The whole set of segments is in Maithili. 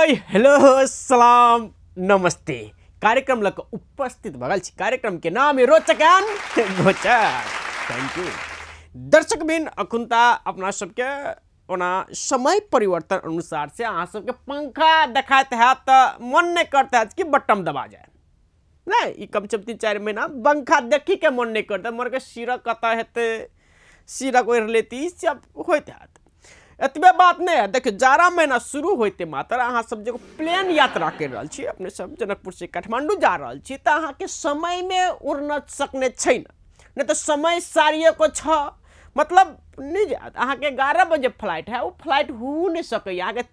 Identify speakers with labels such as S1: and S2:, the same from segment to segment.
S1: हाय हेलो सलाम नमस्ते। कार्यक्रम लग उपस्थित भगल छी। कार्यक्रम के नाम है रोचक एंड घोचक। Thank you दर्शक बिन। अखुनता अपना सबके ओना समय परिवर्तन अनुसार से अहाँ सबके पंखा देखाइत हैत तऽ मन नहि करत हैत कि बटम दबा जाय। नहि, ई कम से कम 3-4 महीना पंखा देखी के मन नहि करतै, मन के सिरक कतऽ हेतै, सिरक ओढ़ि लेती, ई सब होइत हैत। एतबे बात नहि है, देखियौ जाड़ा महीना शुरू होइते मात्र अहाँ सब जे प्लेन यात्रा करि रहल छी, अपने सब जनकपुर से काठमांडू जा रहल छी, तऽ अहाँके समयमे उड़ना सकने छै ने, नहि तऽ समय सारिये को छ मतलब नहि जायत। अहाँके 11 बजे फ्लाइट है, ओ फ्लाइट हो नहि सकैए। अहाँके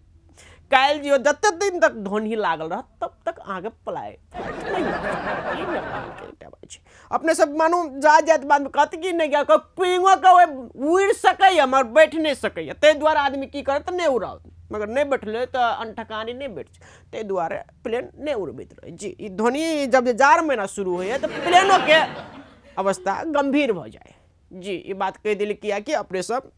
S1: काल्हि जियो जते दिन तक ध्वनि लागल रहत तब तक अहाँके फ्लाइट नहि। ई नेपालके एकटा बात छै। अपने सब मानू जा जाइत बादमे कहत कि नहि गेल, पिंगो के उड़ि सकैए मगर बैठ नहि सकैए। ताहि दुआरे आदमी की करत, नहि उड़ाओत, मगर नहि बैठलै तऽ अनठकानी नहि बैठ, ताहि दुआरे प्लेन नहि उड़बैत रहै जी। ई ध्वनि जब जाड़ महीना शुरू होइए तऽ प्लेनोके अवस्था गम्भीर भऽ जाइ जी। ई बात कहि देली किएकि अपने सब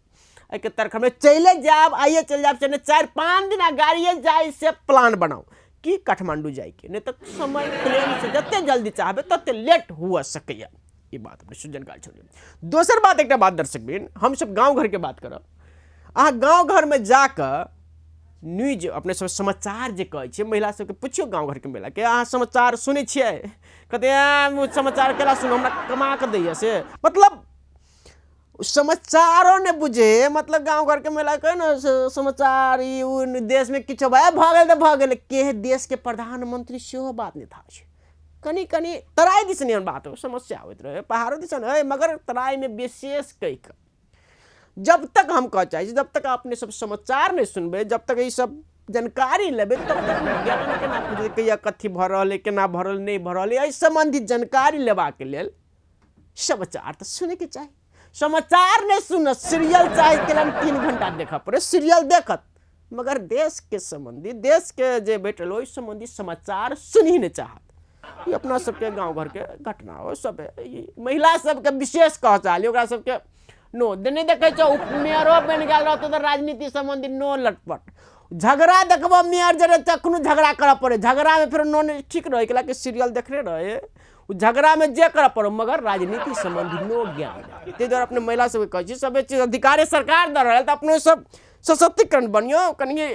S1: एहिके तरखमे चलि जायब, आइए चलि जायब, से 4-5 दिन गाड़िए जाय से प्लान बनाउ कि काठमांडू जाइके, नहि तऽ समय प्लेन से जते जल्दी चाहबै तते लेट हुआ सकैए। ई बात अपने सुजन काल छोड़िए। दोसर बात एकटा बात दर्शक बिन, हमसब गाँव घरके बात करब। अहाँ गाँव घरमे जाकऽ न्यूज अपने सब समाचार जे कहै छियै, महिला सबके पुछियौ गाँव घरके महिलाके, अहाँ समाचार सुनै छियै? कहतै समाचार केला सुनू, हमरा कमा कऽ दैए से। मतलब समाचारो नहि बुझे, मतलब गाँव घरके महिला कहै ने समाचार ई ओ देशमे किछो भए भऽ गेल तऽ भऽ गेल, के देशके प्रधानमंत्री सेहो बात नहि था छै। कनि कनि तराइ दिस एहन बात हो समस्या होइत रहै, पहाड़ो दिस है मगर तराइमे विशेष कहि कऽ। जब तक हम कह चाहै छी, जब तक अपने सब समाचार नहि सुनबै, जब तक ई सब जानकारी लेबै, तब तक ज्ञान केना बुझबै कहिया कथी भऽ रहल है, केना भऽ रहल, नहि भऽ रहल है। एहि सम्बन्धित जानकारी लेबाके लेल समाचार तऽ सुनैके चाही। समाचार नहि सुनत, सीरियल चाही केला 3 घंटा देखऽ पड़े, सीरियल देखत, मगर देशके सम्बन्धी देशके जे भेटल ओहि सम्बन्धी समाचार सुनही नहि चाहत। ई अपना सबके गाँव घरके घटना हो सब। ई महिला सबके विशेष कह चाहली, ओकरा सबके नो नहि देखै छौ, मेयरो बनि गेल रहतौ तऽ राजनीति सम्बन्धी नो लटपट झगड़ा देखबो, मेयर जरे तखनो झगड़ा करऽ पड़े, झगड़ामे फेर नो नहि ठीक रहै, कैला कि सीरियल देखने रहे, ओ झगड़ामे जे करऽ पड़ो मगर राजनीति सम्बन्धी नो ज्ञान। ताहि दुआरे अपने महिला सबके कहै छी, सभे चीज अधिकारे सरकार दऽ रहल तऽ अपनो सब सशक्तिकरण बनियौ, कनिए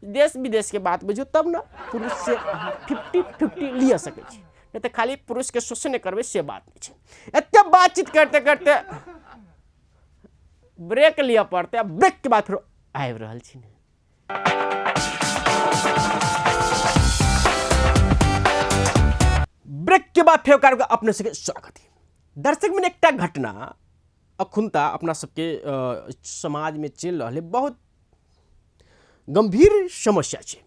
S1: देश विदेशके बात बुझियौ, तब ने पुरुष से अहाँ 50-50 लिअ सकै छी, नहि तऽ खाली पुरुषके शोषण करबै से बात नहि छै। एते बातचीत करते करते ब्रेक लिअ पड़तै, आ ब्रेकके बाद फेर आबि रहल छी। ब्रेक के बाद फेर कार्यक्रम अपने सबके स्वागत है। दर्शक में एकटा घटना अखुनता अपना सबके समाजमे चलि रहल है, बहुत गंभीर समस्या छै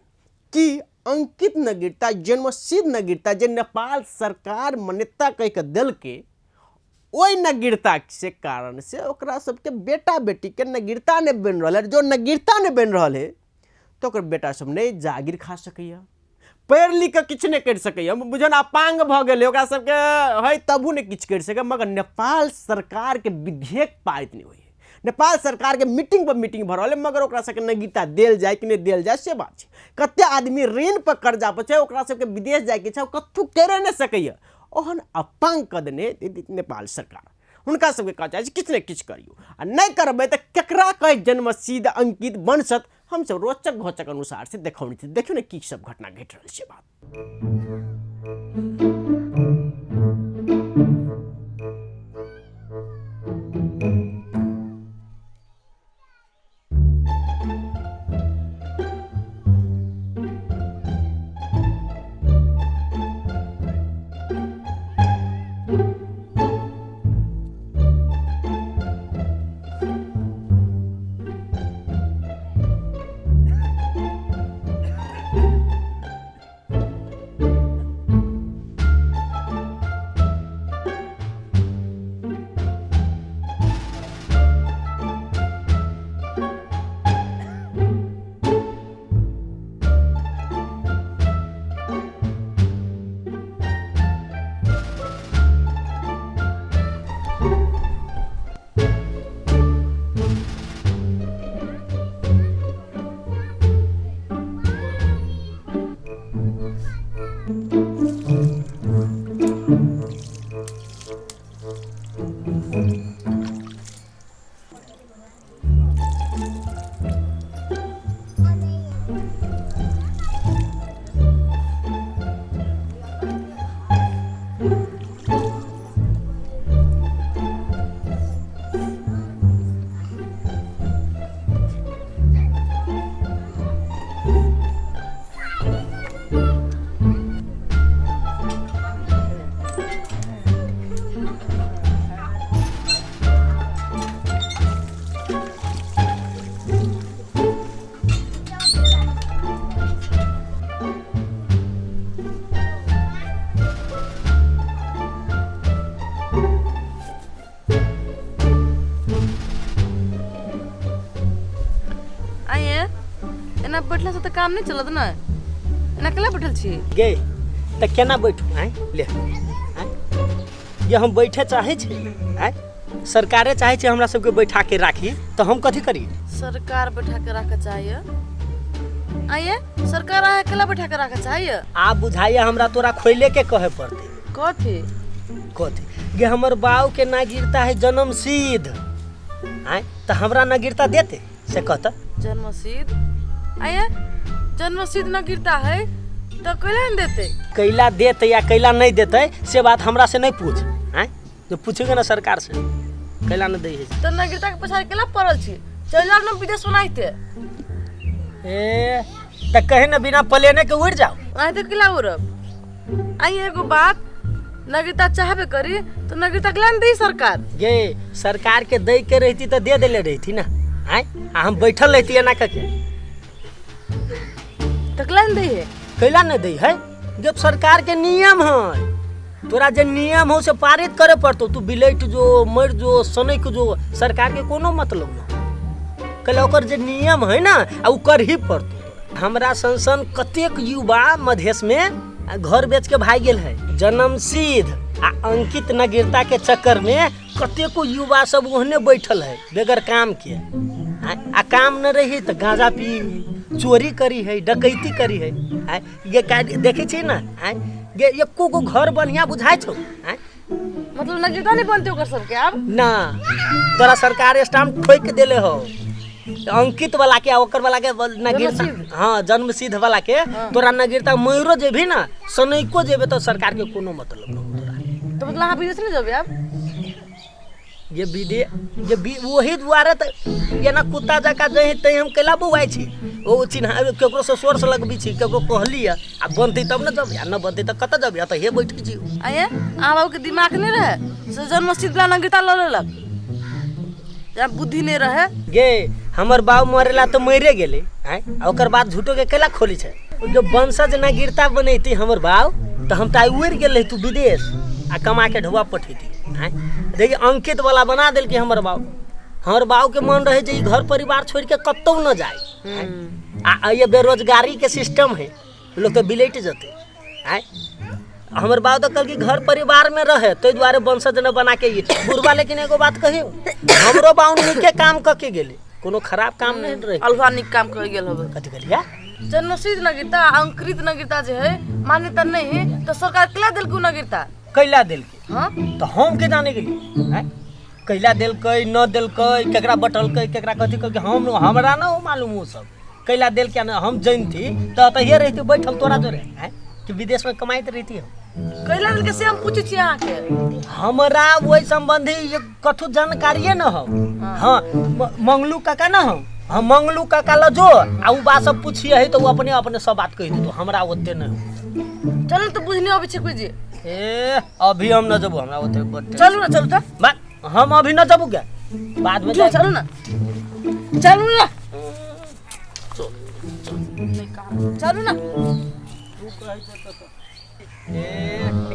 S1: कि अंकित नगीरता जन्मसिद्ध नगीरता जे नेपाल सरकार मान्यता कहि कऽ देलकै, ओहि नगीरता से कारण से ओकरा सबके बेटा बेटीके नगीरता नहि बनि रहल है। जो नगीरता नहि बनि रहल है तऽ ओकर बेटा सब नहि जागीर खा सकैए, पढ़ि लिख कऽ किछु नहि करि सकैए, बुझियौ ने अपाङ्ग भऽ गेलै, ओकरा सबके है तबो नहि किछु करि सकैए। मगर नेपाल सरकारके विधेयक पारित नहि होइए, नेपाल सरकारके मीटिंग पर मीटिंग भऽ रहल है, मगर ओकरा सबके नगीरता देल जाय कि नहि देल जाय से बात छै। कते आदमी ऋण पर कर्जा पर छै, ओकरा सबके विदेश जायके छै, ओ कतहु करि नहि सकैए, ओहन अपाङ्ग कऽ देने नेपाल सरकार। हुनका सबके कहऽ चाहै छी किछु ने किछु करियौ, आ नहि करबै तऽ केकरा कहै जन्मसिद्ध अंकित वंशत। हमसब रोचक घोचक अनुसार से देखौने छी, देखियौ ने की सब घटना घटि रहल छै बात।
S2: आइए एना बैठला से तऽ काम नहि चलत ने, एना केला बैठल छी?
S3: गे तऽ केना बैठू? आँय ले, आँय ये हम बैठे चाहै छी, आँय सरकारे चाहै छै हमरा सबके बैठा के राखी, तऽ हम कथी करी?
S2: सरकार बैठा के राखऽ चाहिए। आइए सरकार अहाँ केला बैठा के राखऽ चाहिए?
S3: आब बुझाइए हमरा तोरा खोले के कहे पड़तै।
S2: कथी?
S3: कथी गे, हमर बाऊ के ना गिरता है जन्म सिद्ध, आँय तऽ हमरा ना गिरता देते से कहता?
S2: जन्म सिद्ध? आइए जन्म सिद्ध न गिरता है तो कैला नहीं देते?
S3: कैला देते या कैला नहीं देते से बात हमरा से नहीं पूछ, आँय जो पूछेगा ना सरकार से कैला नहीं दे है।
S2: तो न गिरता के पछाड़ केला पड़ल छी, चल जाओ ना विदेश बनाइते।
S3: ए त कहे ना बिना प्लेने के उड़ जाओ।
S2: आइ तो केला उड़ब? आइए एगो बात, नगिरता चाहबे करी तो नगिरता के दी सरकार।
S3: गे सरकार के दे के रहती तो दे देले रहती ना, आँय आ हम बैठल रहती एना के
S2: तो केला नहीं दे है?
S3: कैला नहीं दे है? जब सरकार के नियम है, तोरा जे नियम हो से पारित करे पड़तो, तू बिलट जो मर जो सनक जो, सरकार के कोनो मतलब न। कैला ओकर जे नियम है ना आ उ कर ही पड़तो। हमरा सन सन कतेक युवा मधेश में घर बेच के भाग गेल है जन्म सिद्ध आ अंकित नगिरता के चक्कर में। कतेको युवा सब ओहने बैठल है बगैर काम के, आ काम न रही तो गांजा पी है, चोरी करी है, डकैती करी है। ये देखे छी ना, ये एको गो घर बढ़िया बुझाइ छौ?
S2: मतलब नगिरता नहीं बनते ओकर सबके आब
S3: ना? तोरा सरकार स्टाम्प ठोक देले हो अंकित वाला के, ओकर वाला के नगिरता, हाँ जन्म सिद्ध वाला के। हाँ। तोरा नगिरता मयूरो जेबी ना सनैको जेबे तो सरकार के कोनो मतलब न हो तोरा।
S2: तो मतलब अहाँ विदेश नहीं जेबे आब?
S3: ये विदे ये वही दुआरे त एना कुत्ता जका जही तही हम कैला बौआइ छी, ओ चिन्हा केकरो से सोर्स लगबी छी, केकरो कहली आ बनतै तब न जब, आ न बनतै त कतऽ जब, त हे बैठ छी।
S2: आये अहाँ बाबू के दिमाग नहीं रहे से जन्म सिद्ध वाला नगिरता ल लेलक, जब बुद्धि नहीं रहे।
S3: गे हमर बाबू मरेला तो मरे गेले, आँय आ ओकर बाद झूठो के कैला खोली छै? जो वंशज नगिरता बनैती हमर बाबू तो हम त आइ उड़ि गेल रही तू विदेश आ कमा के ढुआ पठैती। आँय देखिए अंकित वाला बना देलकै हमर बाबू। हमर बाबू के मन रहे जे ई घर परिवार छोड़ के कतौ न जाए, आ ये बेरोजगारी के सिस्टम है, लोग तो बिलट जते। आँय हमर बाबू तो कहलकै घर परिवार में रहे ताहि दुआरे वंशज न बना के ये बुढ़वा। लेकिन एगो बात कहियो, हमरो बाबू नीके काम कऽ के गेलै, कोनो खराब काम नहीं रहे,
S2: अलुहा नीक काम कर गेल होबे।
S3: कथी कहलियै?
S2: जन्म सिद्ध नगिरता अंकित नगिरता जे है मान्यता नहीं है तो सरकार कैला देलकै नगिरता?
S3: कैला देलकै?
S2: हाँ
S3: तो हम के जाने गेलियै कैला देलकै न देलकै, केकरा बटलकै केकरा कथी कहलकै, हम हमरा न मालूम ओ सब कैला देलकै न। हम जनती तऽ एतहिए रहिती बैठल तोरा जोरे, आँय कि विदेश में कमाइत रहिती हम।
S2: कैला देलकै से हम पूछै छी अहाँके?
S3: हमरा ओहि सम्बन्धी कथू जानकारिए न हो। हाँ मंगलू काका न हो, हम मंगलू काका ल जो आ उ बात सब पूछिए है तो उ अपने अपने सब बात कहि देतो, हमरा ओते न हो।
S2: चलू तो बुझने अबै छै कोइ जे।
S3: ए अभी हम न जबू, हमरा ओते बटे।
S2: चलू ना, चलू त
S3: बा हम अभी न जबू क्या बाद में।
S2: चलू ना, चलू ना, चलू ना।
S3: ए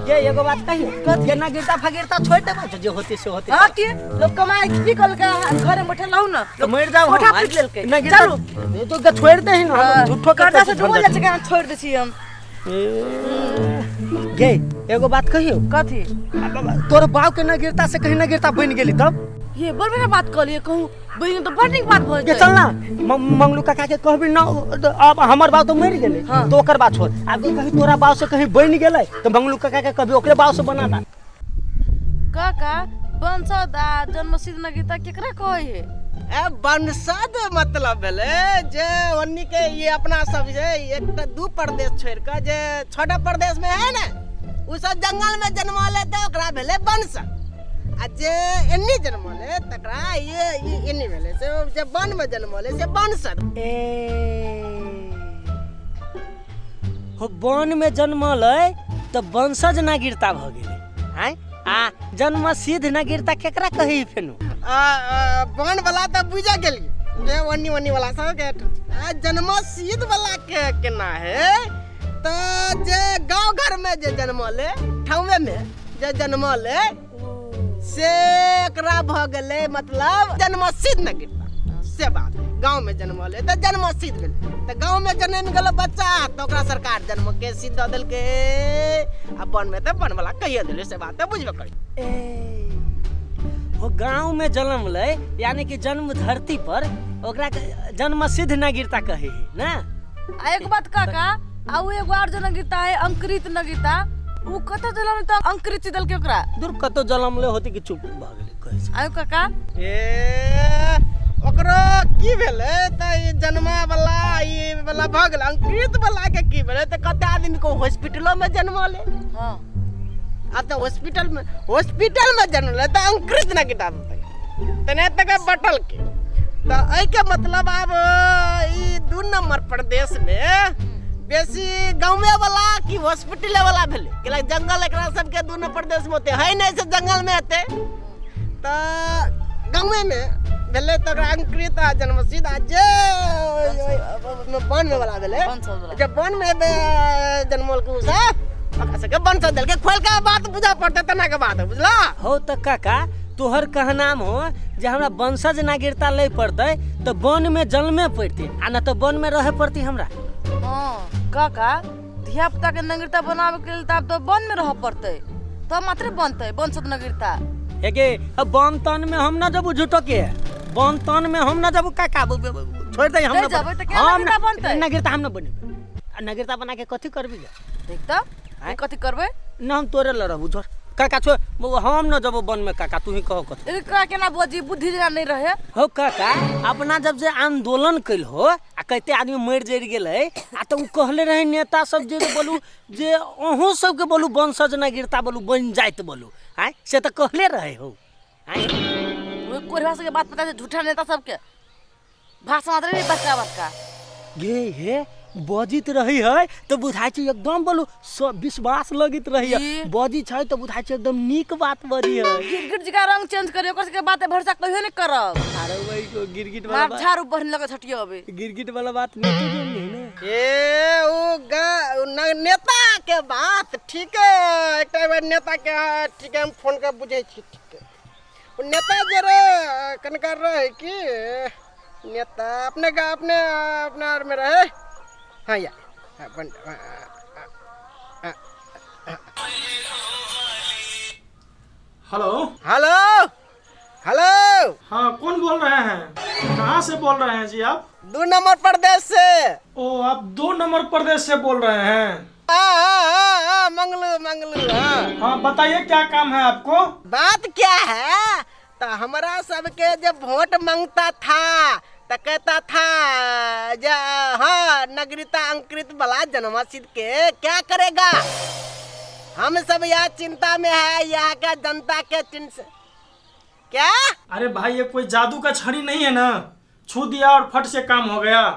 S3: गे एगो बात कहियो, कथी नगिरता फगिरता छोड़ देबो, जे होते से होते।
S2: हां के लोग कमाए की कल के घर में बैठल रहू ना
S3: तो मर जाओ,
S2: कोठा पीट लेलकै।
S3: चलू ए तो के छोड़ दे न, हम झूठो के
S2: कर्जा से डूबल जाइ छै, छोड़ दै छी हम।
S3: गे एगो बात कहियो?
S2: कथी?
S3: तोर बाप के नगिरता से कहीं नगिरता बन गेली तब?
S2: ये बड़ बढ़िया बात कहलिए, कहूँ बहिन तो बड़ नीक बात भऽ
S3: गे चल ना मंगलू काका के कहबी ना, अब हमर बाप तो मरि गेलै।
S2: हाँ।
S3: तो ओकर बात छोड़, आब कहीं तोरा बाप से कहीं बनि गेलै तो मंगलू काका के कहबी ओकरे बाप से बना दा।
S2: काका वंशज आ जन्मसिद्ध नगीता केकरा कहै है?
S4: ए वंशज मतलब भेलै जे ओन्नी के ये अपना सब जे एकटा दू प्रदेश छोड़ि कऽ जे छोटा प्रदेश में है ने, ओ सब जंगल में जन्मल है तऽ ओकरा भेलै वंशज, आ जे एन्नी जन्मल है तकरा ये एन्नी भेलै, से जे वन में जन्मल है से वंशज।
S3: ए हो वन में जन्मल है तऽ वंशज नागरिकता भऽ गेलै। आँय आ जन्म सिद्ध नागरिकता केकरा कही फेनु?
S4: वन वाला तऽ बुझा गेलियै जे ओन्नी ओन्नी वाला सब के, आ जन्म सिद्ध वाला के केना है तऽ जे गाँव घर में जे जन्मल है, ठाउमे में जे जन्मल है से एकरा भऽ गेलै मतलब जन्म सिद्ध नागरिकता, से बात। गाँव में जन्मल है तऽ जन्म सिद्ध भेलै, तऽ गाँव में जनमि गेल बच्चा तऽ ओकरा सरकार जन्म के सिद्ध दऽ देलकै, आ वन में तऽ वन वाला कहिए देलै, से बात तऽ बुझबे करी।
S3: ए हो गाँव में जन्म लै यानी कि जन्म धरती पर ओकरा जन्म सिद्ध नागरिकता कहै है ना।
S2: आ एक बात काका, आ उ एगो आर जो नगीता है अंकृत नगीता, उ कतऽ जन्म तऽ अंकृत देलकै ओकरा?
S3: दूर कतौ जन्म ले होती कि चुप भऽ गेलै कहै छै।
S2: आयो काका।
S4: ए ओकरो की भेलै तऽ ई जन्मा वाला ई वाला भऽ गेलै, अंकृत वाला के की भेलै तऽ कते आदमी के हॉस्पिटलो में जन्मलै।
S2: हाँ।
S4: आ तऽ हॉस्पिटल में जन्मलै तऽ अंकृत नगीता देतै, तने तक बटल के तऽ एहिके मतलब आब ई दू नंबर प्रदेश में बेसी गाँवे वाला कि हॉस्पिटले वाला भेलै, कैला जंगल एकरा सबके दू नंबर प्रदेश में होते है नहीं, से जंगल में हेतै तऽ गाँवे में भेलै तऽ ओकरा अंकृत आ जन्मसिद्ध, आ जे वन में वाला भेलै, जे वन में जन्मल के सब ओकरा सबके वंशज देलकै। खोल के बात बुझा पड़तै तेना के बात बुझला।
S3: हो तऽ काका तोहर कहनाम हो जे हमरा वंशज नागरिकता लै पड़तै तऽ वन में जन्मे पड़तै, आ न तऽ वन में रहे पड़तै हमरा।
S2: हाँ काका, धिया पुता के नागरिकता बनावे के लेल तऽ आब तऽ वन में रह पड़तै तब मात्र बनतै वंशज नागरिकता।
S3: हेगे अब वन तन में हम ना जबू झूठो के, वन तन में हम ना जबू काका, छोड़ दे हम
S2: नहीं
S3: ना
S2: जबै तऽ केना
S3: हम
S2: नागरिकता बनतै?
S3: नागरिकता हम ना बनेबै, आ नागरिकता बना के कथी करबी गे?
S2: देख तऽ, कथी करबै?
S3: ना हम तोरे लड़बू झोर काका, छोड़ हम ना जबो वन में काका, तू ही कहो कथी।
S2: लेकिन काका केना बजी, बुद्धि जेना नहीं रहे।
S3: हो काका, अपना जब जे आंदोलन कैल हो आ कते आदमी मरि जरि गेलै, आ तऽ उ कहले रहे नेता सब जे बोलू जे अहूँ सबके बोलू वंशज नागरिकता बोलू बनि जाइत बोलू, आँय से तऽ कहले रहे हो। आँय
S2: ओहि कोढ़वा सबके बात पता छै, झूठा नेता सबके भाषण मात्र नहीं बड़का बड़का।
S3: गे हे बजित रही है तऽ बुझाइ छै एकदम बोलू सब विश्वास लगैत रही है, बजी छै तऽ बुझाइ छै एकदम नीक बात बजी है।
S2: गिरगिट जकाँ रंग चेंज करे ओकर सबके बात भरोसा कहियो नहीं करब।
S3: अरे वही को गिरगिट वाला
S2: मार
S3: बात,
S2: झाड़ू बढ़ने लगे छटियो अबे।
S3: गिरगिट वाला बात नेतो जो नहीं ना।
S4: ए उ नेता के बात ठीक है, एकटा बार नेता के ठीक है हम फोन कर बुझै छी ठीक है। उ नेता जे रे कनका रहे कि नेता अपने का अपने अपना आर में रहे। हाँ या हाँ, बन, हाँ, हाँ, हाँ।
S5: Hello
S4: hello hello.
S5: हाँ कौन बोल रहे हैं, कहाँ से बोल रहे हैं जी आप?
S4: 2 नंबर प्रदेश से।
S5: ओ आप 2 नंबर प्रदेश से बोल रहे हैं?
S4: हाँ, हाँ, हाँ, हाँ, मंगलू मंगलू। हाँ
S5: हाँ बताइए क्या काम है आपको?
S4: बात क्या है तो हमरा सबके जब वोट मांगता था तो कहता था जे हाँ नागरिकता अंकृत वाला जन्मसिद्ध के क्या करेगा, हम सब यहाँ चिंता में है, यहाँ का जनता के चिंता क्या?
S5: अरे भाई ये कोई जादू का छड़ी नहीं है ना, छू दिया और फट से काम हो गया।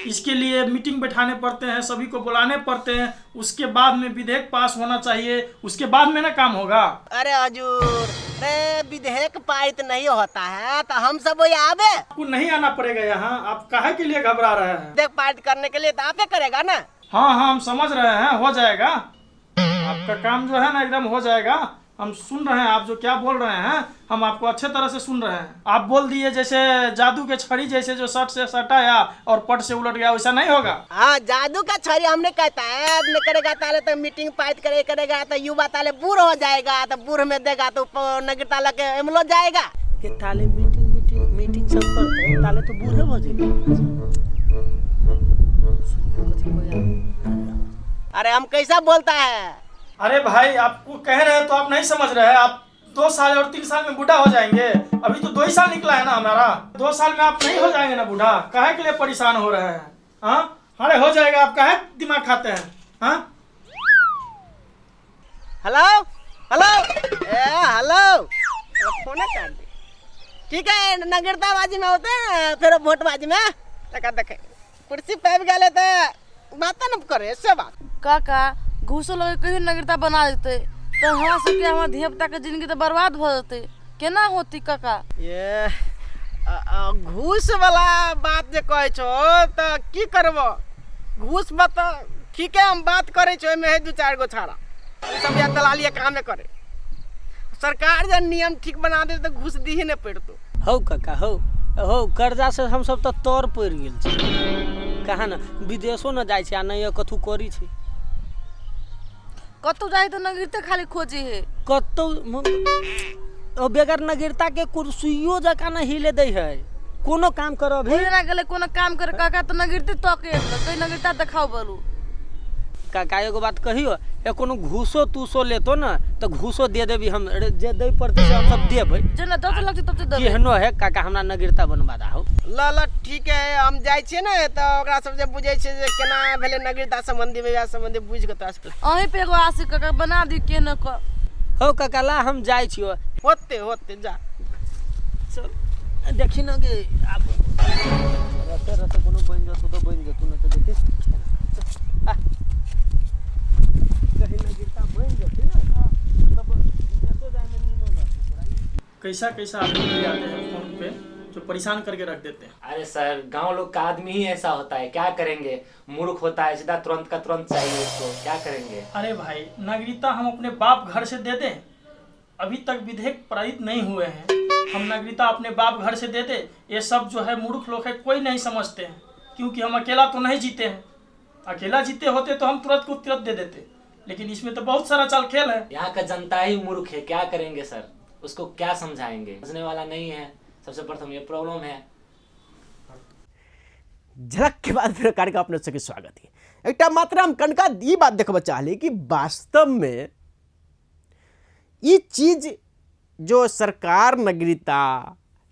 S5: इसके लिए मीटिंग बैठाने पड़ते हैं, सभी को बुलाने पड़ते हैं, उसके बाद में विधेयक पास होना चाहिए, उसके बाद में ना काम होगा।
S4: अरे हजूर अरे विधेयक पारित नहीं होता है तो हम सब वही आवे।
S5: आपको नहीं आना पड़ेगा यहाँ, आप काहे के लिए घबरा रहे हैं?
S4: विधेयक पारित करने के लिए तो आप ही करेगा ना।
S5: हाँ हाँ हम समझ रहे हैं, हो जाएगा आपका काम जो है ना, एकदम हो जाएगा। हम सुन रहे हैं आप जो क्या बोल रहे हैं, हम आपको अच्छे तरह से सुन रहे हैं। आप बोल दिए जैसे जादू के छड़ी जैसे जो सट से सटाया और पट से उलट गया, वैसा नहीं होगा।
S4: हाँ जादू का छड़ी हमने कहता है, हमने करेगा ताले तो मीटिंग पारित करे करेगा तो युवा ताले बूढ़ हो जाएगा, तो बूढ़ में देगा तो नगरता लगे एमलो जाएगा।
S3: के ताले मीटिंग मीटिंग मीटिंग सब करते हैं, ताले तो बूढ़े हो जाएंगे।
S4: अरे हम कैसा बोलता है?
S5: अरे भाई आपको कह रहे हैं तो आप नहीं समझ रहे हैं, आप 2 साल और 3 साल में बूढ़ा हो जाएंगे। अभी तो 2 ही साल निकला है ना हमारा, 2 साल में आप नहीं हो जाएंगे ना बूढ़ा? काहे के लिए परेशान हो रहे हैं? हाँ अरे हो जाएगा, आप काहे दिमाग खाते हैं? हाँ
S4: हेलो हेलो ए हेलो, फोन काट दे। ठीक है, नगरताबाजी में होते हैं फिर वोटबाजी में तका देखे कुर्सी पाबि गेलै तऽ बात न करे से बात।
S2: काका घूसो लगे कहियो नगरता बना देते तो हमरा सबके हमर धिया पुता के जिंदगी तो बर्बाद भऽ जेतै, केना होती काका?
S4: ये घूस वाला बात जे कहै छौ तऽ की करबो, घूस बात तऽ ठीक है हम बात करै छियै, ओहिमे है 2-4 गो छाड़ा सब या दलालिया कामे करे। सरकार जे नियम ठीक बना दे तऽ घूस दीही नहि पड़तौ।
S3: हौ काका हौ हौ, कर्जा से हमसब तऽ तर पड़ि गेल छी, कहाँ ने विदेशो न जाइ छै आ नहि कथू करी छै।
S2: कतौ जाइ तऽ नगरिते खाली खोजी है,
S3: कतौ बगैर नगरिता के कुर्सियो जकाँ न हिले दै है। कोनो काम करब
S2: हे ना गेलै कोनो काम करे काका तऽ नगरिते तके कहीं नगरिता देखाउ बोलू।
S3: काका एगो बात कहियो, ए कोनो घूसो तूसो लेतो न तऽ घूसो दे देबी हम, जे दै पड़तै से हम सब देबै,
S2: जेना 10 लाख तब देबै।
S3: केहनो है काका हमरा नगरिता बनवा दहो।
S4: ल ल ठीक है, हम जाइ छियै ने तऽ ओकरा सब जे बुझै छियै जे केना भेलै नगरिता सम्बन्धी विवाह सम्बन्धी बुझि कऽ तोरा सबके
S2: अहीं पे एगो आशी काका बना दी केहनो कऽ।
S3: हौ काका ला हम जाइ छियो।
S4: होते होते जा
S3: चल देखी न गे आब रते रते कोनो बनि जेतौ तऽ बनि जेतौ, नहि तऽ देखी कहीं नगरिता बनि जेतै ने तब विदेशो जाइमे नीमन रहतै तोरा।
S5: कैसा कैसा आदमी मिल जाते हैं फोन पे जो परेशान करके रख देते हैं।
S6: अरे सर गांव लोग का आदमी ही ऐसा होता है, क्या करेंगे, मूर्ख होता है, सीधा तुरंत का तुरंत चाहिए उसको, क्या करेंगे।
S5: अरे भाई नागरिकता हम अपने बाप घर से दे दें, अभी तक विधेयक पारित नहीं हुए हैं, हम नागरिकता अपने बाप घर से दे दे, ये सब जो है मूर्ख लोग है कोई नहीं समझते हैं, क्योंकि हम अकेला तो नहीं जीते हैं, अकेला जीते होते तो हम तुरंत को तुरंत दे देते, लेकिन इसमें तो बहुत सारा चाल खेल है।
S6: यहाँ का जनता ही मूर्ख है, क्या करेंगे सर, उसको क्या समझाएंगे, समझने वाला नहीं है, सबसे प्रथम ये प्रॉब्लम है।
S1: झलक के बाद फिर कार्यक्रम अपने सबके स्वागत है। एकटा मात्रा हम कनका ई बात देखबऽ चाहली कि वास्तव में ई चीज जो सरकार नागरिकता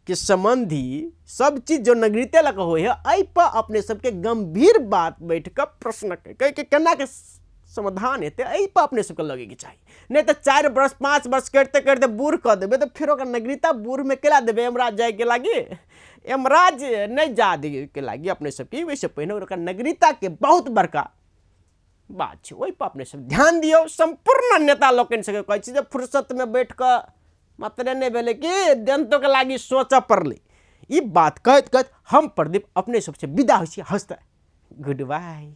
S1: के संबंधी सब चीज जो नागरिकते लग होइ है, एहि पर अपने सबके गंभीर बात बैठ कऽ प्रश्न के केना के समाधान हेतै, एहि पर अपने सबके लगेके चाही। नहि तऽ 4 वर्ष 5 वर्ष करिते करिते बूढ़ कऽ देबै तऽ फेर ओकरा नागरिकता बूढ़मे केला देबै, यमराज जायके लागी, यमराज नहि जा दैके लागी अपने सबके। ओहिसँ पहिने ओकरा नागरिकताके बहुत बड़का बात छै, ओहिपर अपने सब ध्यान दियौ। सम्पूर्ण नेता लोकनि सबके कहै छी जे फुर्सतमे बैठ कऽ मात्रे नहि भेलै कि जनतोके लागी सोचऽ पड़लै। ई बात कहैत कहैत हम प्रदीप अपने सबसँ विदा होइ छी। हँसते गुड बाय।